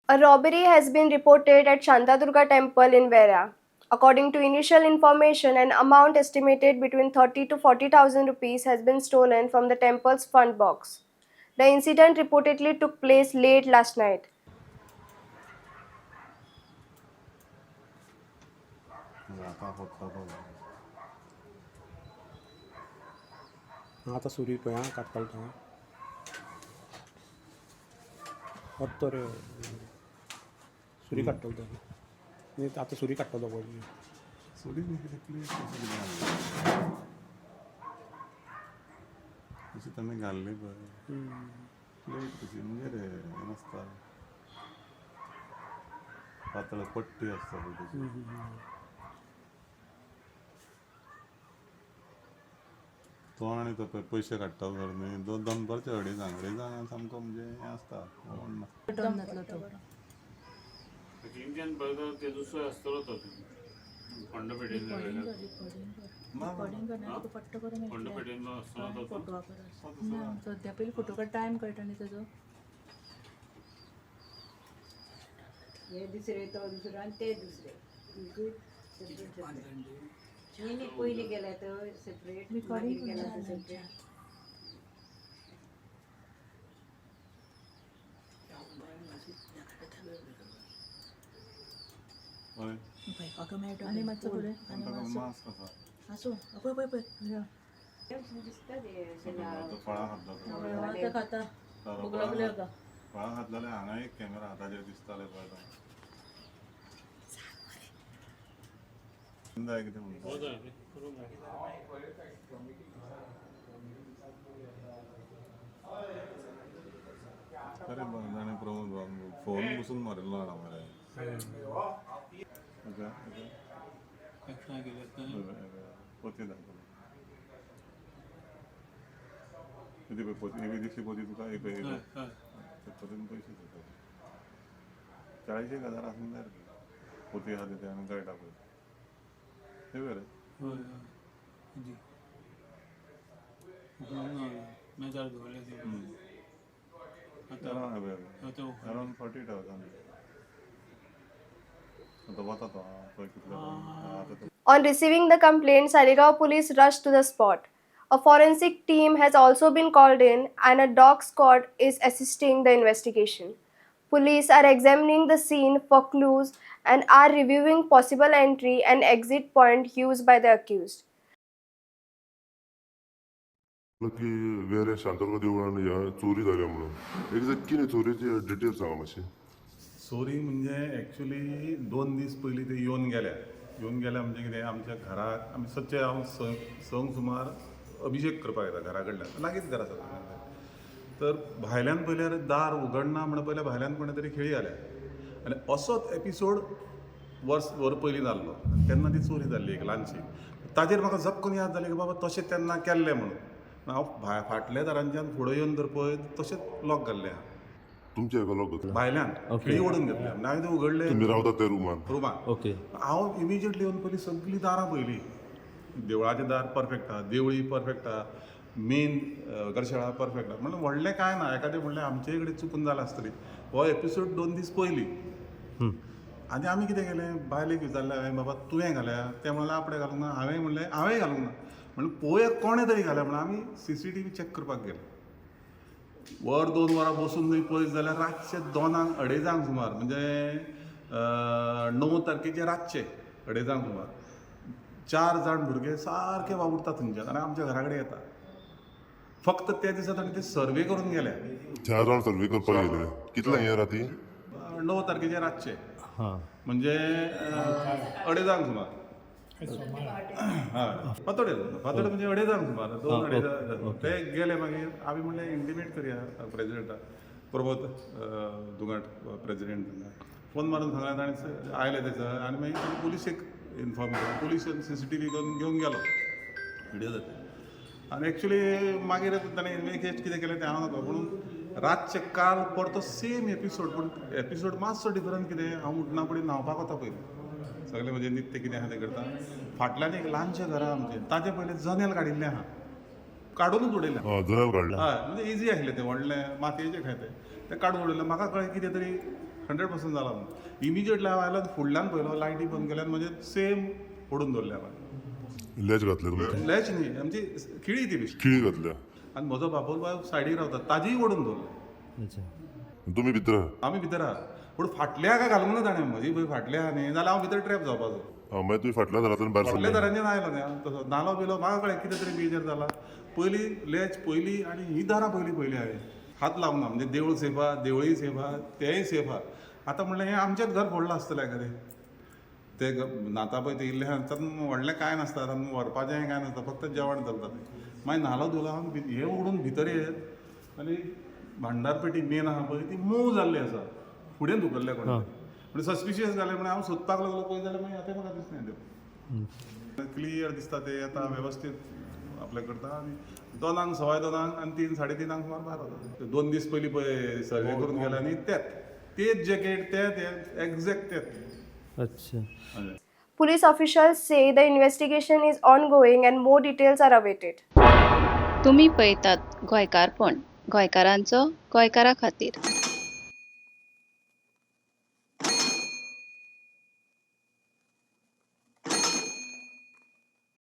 A robbery has been reported at Shantadurga Temple in Vera. According to initial information, an amount estimated between 30 to 40,000 rupees has been stolen from the temple's fund box. The incident reportedly took place late last night. आता फोडटा तो. आतां सुरी पळय आं काडटलो तो. हत्तो रे, सुरी काडटलो तो. न्ही, आतां सुरी काडटलो पळय. सुरी न्ही, कितें प्लेट कशें कितें घाल्ली, तशी ताणें घाल्ली पळय प्लेट कशी, म्हणजे रे हें नासता, पातळ पट्टी आसता पळय तशी. तो आनी तो पळय पयशे काडटा खबर न्ही. दनपारचे अडेजांक अडेजांक सामको, म्हणजे हें आसता कोण ना. जातलो तो. इंडियन बरोबर ते दुसरो आसतलो तो फोंडा पेटेन. रिकॉर्डिंग कर, रिकॉर्डिंग कर, रिकॉर्डिंग कर, नाल्यार तुका पट्ट करून फोंडा मेळटलें. पेटेन आसतलो तो. फोटो परस ना, सद्या पयलीं फोटो काड, टायम कळटा न्ही तेजो. हे दुसरे, तो दुसरो आनी ते दुसरे, सेपरेट सेपरेट. न्ही न्ही, पयलीं गेल्या तो सेपरेट, रिकॉर्डिंग. मागीर गेला तो सेपरेट. हय. आनी मातसो फुडें, आनी ताका मातसो. मास्क आसा. आसूं, पळय पळय पळय. दिसता ते अशें लाव. तो फळां खातलो तो. आतां खाता, भूक लागली हाका. फळां खातलो जाल्यार हांगा एक कॅमेरा आहा, ताजेर दिसताले पळय तो. जाय कितें म्हणटा. अरे जाणें प्रमोद बाब फोन बसून मारिल्लो जाणा मरे. ओके ओके, पोती दाखयलो. कितें पळय पोती, ही दिसली पोती तुका, ही पळय, ही पळय. ते पोतीन पयशे दिता, 40,000 आसूंक जाय रे. पोती आहा ते आनी कळटा पळय हे बरें. हय हय, मेजार दवरले आतां. अरावंड 40,000 आतां वता तो पळय कितले आतां तो. On receiving the complaint, Saligao police rushed to the spot. A forensic team has also been called in and a dog squad is assisting the investigation. Police are examining the scene for clues and are reviewing possible entry and exit point used by the accused. की वेरें शांतादुर्गा देवळान ह्या चोरी जाल्या म्हणून, exact कितें चोरयेची detail सांगा मातशी. चोरी म्हणजे एक्चुली 2 दीस पयलीं ते येवन गेल्या. येवन गेल्या म्हणजे कितें, आमच्या घराक आमी सदचे, हांव 6 संक सुमार अभिशेक करपाक येता घरा कडल्यान, लागींच घर आसा. तर भायल्यान पळयल्यार दार उगडना म्हण पळयल्यार भायल्यान कोणें तरी खिळी घाल्या आनी असोच एपिसोड वर्स भर पयलीं जाल्लो, तेन्ना ती चोरी जाल्ली एक ल्हानशी. ताजेर म्हाका झपकून याद जाली की बाबा तशें तेन्ना केल्लें म्हणून. हांव फाटल्या दारांच्यान फुडें येवन तर पळय, तशेंच लॉक घाल्लें आहा. तुमच्या हेका लॉक घातला? भायल्यान खिळी ओडून घेतल्या आनी हांवें तें उगडलें. तुमी रावतात त्या रुमान? रुमान. ओके. हांव इमिजिएटली येवन पयलीं सगळीं दारां पळयलीं. देवळाचें दार परफेक्ट आहा, देवळी परफेक्ट आहा, मेन गरशाळा परफेक्ट आहा, म्हणल्यार व्हडलें कांय ना. एखादें म्हणल्यार आमचे कडेन चुकून जालां आसतली. हो एपिसोड 2 दीस पयलीं. आनी आमी कितें केलें, बायलेक विचारलें हांवें, बाबा तुवें घाल्या? तें म्हणलें आपणें घालूंक ना. हांवें म्हणलें हांवें घालूंक ना. म्हणलें पळोवया कोणें तरी घाल्या म्हणून आमी सीसीटीव्ही चॅक करपाक गेले. वर 2 वरां बसून थंय पळयत जाल्यार रातचे 2 अडेजांक सुमार, म्हणजे 9 तारखेचे रातचे अडेजांक सुमार, चार जाण भुरगे सारके वावुरता थंयच्यान आनी आमच्या घरा कडेन येता. फक्त त्या दिसा ताणें ते सर्वे करून गेल्या. चार जाण सर्वे करपाक येयले कितल्यांक हे राती? 9 तारखेचे रातचे. हां. म्हणजे अडेजांक सुमार. हय, फांतोडेर, फांतोडेर, म्हणजे अडेजांक सुमार, दोन अडेजांक ते गेले. मागीर आमी म्हणलें इंटिमेट करया प्रेजिडेंटाक, प्रमोद दुगाट प्रेजिडेंट, तांकां फोन मारून सांगलें. ताणें आयले थंयसर आनी मागीर ताणें पुलिशेक इन्फॉर्म केलें. पुलीस सीसीटीव्ही करून घेवन गेलो, व्हिडियो जाता. आनी एक्चुली मागीर ताणें इन्वेस्टिगेट कितें केलें तें हांव नकळो, पूण रातचें काल परतो सेम एपिसोड, पूण एपिसोड मातसो डिफरंट. कितें, हांव उठना फुडें न्हांवपाक वता पयलीं, सगळें म्हजें नित्य कितें आहा तें करता. फाटल्यान एक ल्हानशें घर आहा आमचें, ताजें पयलें जनेल काडिल्लें आहा, काडुनूच उडयलें. आं, जनेल काडलें. हय, म्हणजे इजी आसलें तें, व्हडलें मातयेचें खंय तें, तें काडून उडयलें. म्हाका कळ्ळें कितें तरी 100% जाला म्हणून. इमिजिएटली हांव आयलो आनी फुडल्यान पळयलो, लायटी बंद केल्यान म्हणजे सेम ओडून दवरल्या हांवें. लॅच घातले तुमी? लॅच न्ही, आमची खिळी ती बेश्टी. खिळी घातल्या. आनी म्हजो बापोल भाव सायडीक रावता, ताजीय ओडून दवरल्या. अच्छा. तुमी भितर आहा? आमी भितर आहा, पूण फाटल्या काय घालूंक ना ताणें. म्हजी पळय फाटल्या आहा न्ही, जाल्यार हांव भितर ट्रॅप जावपाचो. आं, मागीर तुमी फाटल्या दारांतल्यान भायर फाटल्या सरले? दारांच्यान आयलो न्ही हांव तसो नालो बिलो म्हाका कळ्ळें कितें तरी मेजर जाला. पयलीं लॅच पयली आनी ही दारां पयलीं पयलीं हांवें हात लावंक ना. म्हणजे देवूळ सेफ आहा, देवळीय सेफ आहा, तेंय सेफ आहा. आतां म्हणलें हें आमचेंच घर फोडलां आसतलें एखादें. ते न्हाता पळय ते इल्लें तातूंत व्हडलें कांय नासता, तातूंत व्हरपाचें कांय नासता, फक्त जेवण चलता तें. मागीर न्हालो धुलो हांव, हें उगडून भितर येत आनी भांडारपेटी मेन आहा पळय ती मूव जाल्ली आसा, फुडें धुकल्लें कोणें. म्हणजे सस्पिशियस जालें म्हणून हांव सोदपाक लागलो पळय जाल्यार मागीर आतां म्हाका दिसना देव क्लियर दिसता ते येता वेवस्थीत आपलें करता आनी 2 आंक, 2:15 आंक आनी 3, 3:30 आंक सुमार भायर वता. 2 दीस पयलीं पळय सर्वे करून गेले आनी तेत तेच जॅकेट, तेत एग्जॅक्ट तेत. अच्छा. Police officials say the investigation is ongoing and more details are awaited. तुमी पळयतात गोंयकारपण, गोंयकारांचो गोंयकारा खातीर.